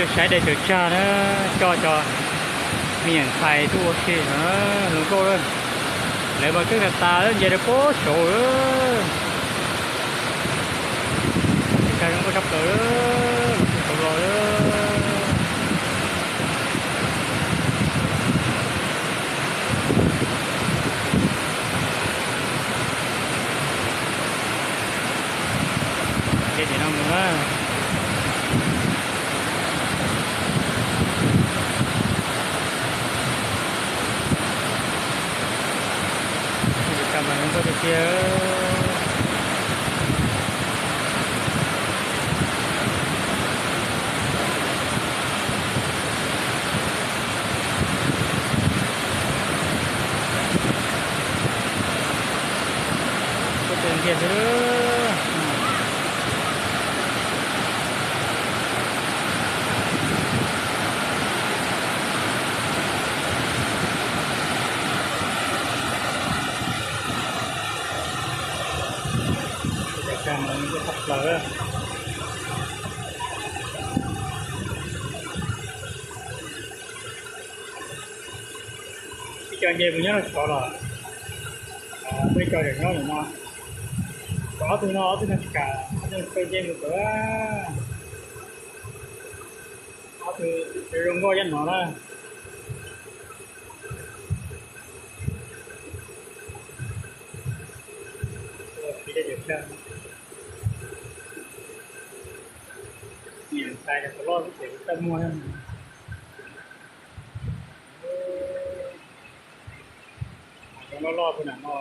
Saib dej tsaws tsag na, coj cov me nyuam ntxhais tuaj ua si no, hluas nkauj lawm. Lawv mas keeb tas tas lawm, nce rau pem saud lawm. Dej tsag zoo nkauj tshaj plaws lawm, los pem saud los lawm. Ces tim no mus na. Cam mas zoo nkauj tiag tiag. Tus nthias xwb. Cam mas zoo nkauj tshaj plaws. Ib co nce mus nyob rau saud los, peb co tseem nyob ntawm no. Tshuav ob tug no, ob tug no tsis kam, ob tug no tsis tau nce mus tod. Ob tug zoo nkauj nyob no na. Ua si dej tsaws tsag. Niam tais cov qhov loj xwb ces txaj muag. Cov loj loj puag nram no.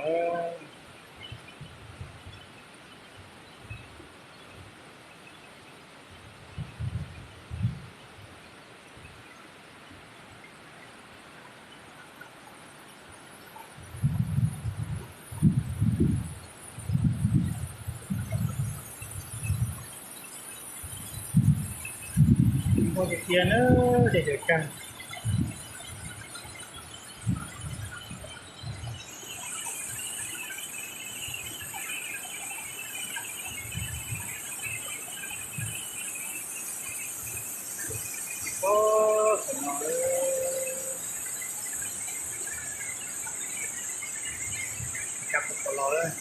Zoo nkauj tiag tiag na, dej tsaws tsag. Pob, tam no lawm, cab puag tod los lawm.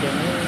Ces